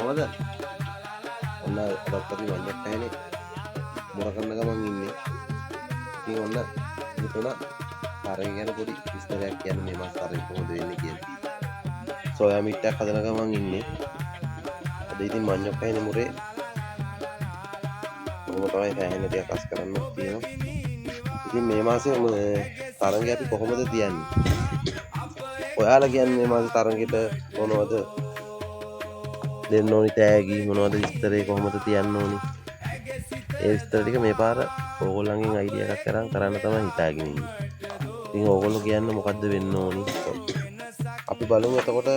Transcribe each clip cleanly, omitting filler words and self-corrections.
කොහමද? ඔන්න අදත් අපි මඤ්ඤොක්ක ඇහෙනේ මුර කරන ගමන් ඉන්නේ. ඉතින් ඔන්න හිතුණා තරඟ ගැන පොඩි විස්තරයක් කියන්න, මේ මාස තරඟ කොහොමද වෙන්නේ කියලා. සෝයා මීට් එකක් හදන ගමන් ඉන්නේ. අද ඉතින් මඤ්ඤොක්ක ඇහෙනේ මුරේ කොහොම තමයි සෑහෙන ටිකක් අස් කරන්න තියෙනවා. ඉතින් මේ මාසේ තරඟ අපි කොහොමද තියන්නේ? ඔයාලා කියන්නේ මේ මාසේ තරඟෙට මොනවද දෙන්න ඕනි, තෑගි මොනවද, විස්තරේ කොහොමද තියන්න ඕනි, ඒ විස්තර ටික මේ පාර ඕගොල්ලන්ගෙන් අයිඩියා එකක් අරන් කරන්න තමයි හිතාගෙන ඉන්නේ. ඉතින් ඕගොල්ලෝ කියන්න මොකද්ද වෙන්න ඕනි අපි බලමු. එතකොට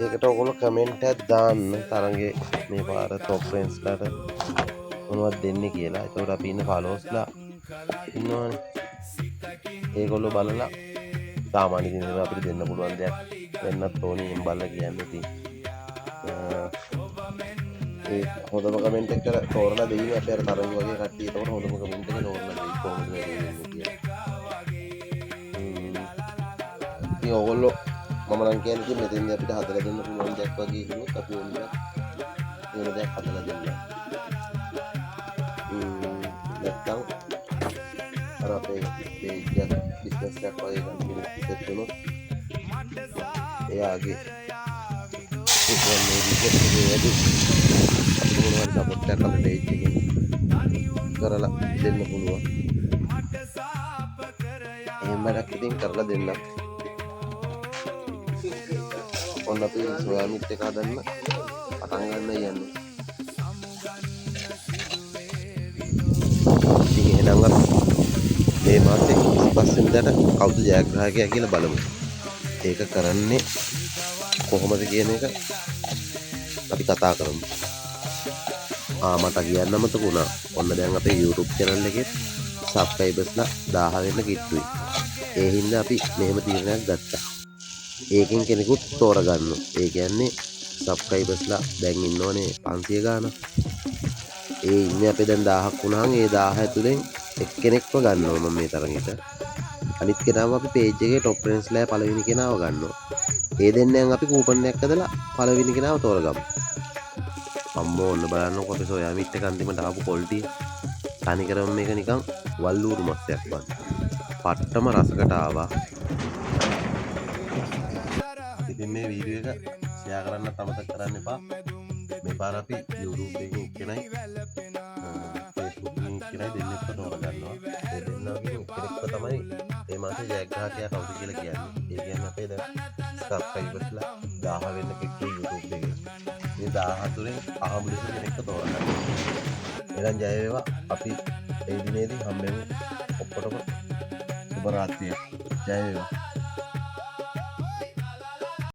ඒකට ඕගොල්ලෝ කමෙන්ට් එකක් දාන්න තරඟේ මේ පාර টොප් ෆ්‍රෙන්ඩ්ස්ලාට මොනවද දෙන්නේ කියලා. එතකොට අපි ඉන්න ෆලෝස්ලා ඉන්නවනේ, ඒගොල්ලෝ බලලා සාමාන්‍ය ඉතින් එහෙම අපිට දෙන්න පුළුවන් දෙයක් වෙන්නත් ඕනි එහෙම බලලා කියන්න. ඉතින් ඒ හොඳම කමෙන්ට් එක කර තෝරලා දෙයිනේ අපි අර තරඟ වගේ කට්ටිය. එතකොට හොඳම කමෙන්ට් එක තෝරලා දෙයි කොහොමද වැඩේ වෙන්නේ කියලා. ඉතින් ඕගොල්ලෝ මම නම් කියන්නේ ඉතින් මෙතෙන්දී අපිට හදලා දෙන්න පුළුවන් දෙයක් වගේ කිව්වොත් අපි ඕන දෙයක් වෙන දෙයක් හදලා දෙන්න. නැත්තම් අර අපේ පේජ් එක බිස්නස් එකක් වගේ ගන්න කෙනෙක් සෙට් වුණොත් එයාගේ ඒ කියන්නේ බිස්නස් එකේ වැඩි අපිට මොනවා හරි සපෝට් එකක් අපේ පේජ් එකෙන් කරලා දෙන්න පුළුවන්. එහෙම වැඩක් ඉතින් කරලා දෙන්න. ඔන්න අපි සෝයා මීට් එක හදන්න පටන් ගන්න යන්නේ. ඉතින් එහෙනම් අපි මේ මාසේ 25 වෙනිදාට කවුද ජයග්‍රාහකයා කියලා බලමු. ඒක කරන්නේ කොහොමද කියන එක අපි කතා කරමු. මට කියන්න අමතක වුණා. ඔන්න දැන් අපේ YouTube channel එකේ සබ්ස්ක්‍රයිබර්ස්ලා 1000 වෙන්න කිට්ටුයි. ඒ හින්දා අපි මෙහෙම තීරණයක් ගත්තා. ඒකෙන් කෙනෙකුත් තෝරගන්න. ඒ කියන්නේ සබ්ස්ක්‍රයිබර්ස්ලා දැන් ඉන්නවනේ 500 ගාන. ඒ ඉන්නේ අපේ දැන් 1000ක් වුණාම ඒ 1000 ඇතුලෙන් එක්කෙනෙක්ව ගන්නවා මම මේ තරගෙට. අනිත් කෙනාව අපි පේජ් එකේ টොප් ෆ්‍රෙන්ඩ්ස්ලා පළවෙනි කෙනාව ගන්නවා. ඒ දෙන්නෙන් අපි කූපන් එකක් හදලා පළවෙනි කෙනාව තෝරගමු. අම්මෝ ඔන්න බලන්නකෝ අපේ සෝයා මීට් එක අන්තිමට ආපු ක්වොලිටි. තනිකරම මේක නිකන් වල්ලූරු මස්සයක් වගේ. පට්ටම රසකට ආවා. ඉතින් මේ වීඩියෝ එක ෂෙයා කරන්නත් අමතක කරන්න එපා. මේ පාර අපි YouTube එකකින් එක්කෙනයි Facebook එකකින් එක්කෙනයි දෙන්නෙක්ව තෝරගන්නවා. ඒ දෙන්නාගෙන් එක්කෙනෙක්ව තමයි මේ මාසේ ජයග්‍රාහකයා කවුද කියලා කියන්නේ. ඒ කියන්නේ අපේ දැන් සබ්ස්ක්‍රයිබර්ස්ලා 1000 වෙන්න කිට්ටුයි YouTube එකේ. මේ 1000 තුනෙන් අහඹු ලෙස කෙනෙක්ව තෝරගන්න. එහෙනම් ජය වේවා. අපි ඒ දිනේදී හම්බෙමු. ඔක්කොටම සුබ රාත්‍රියක්. ජය වේවා.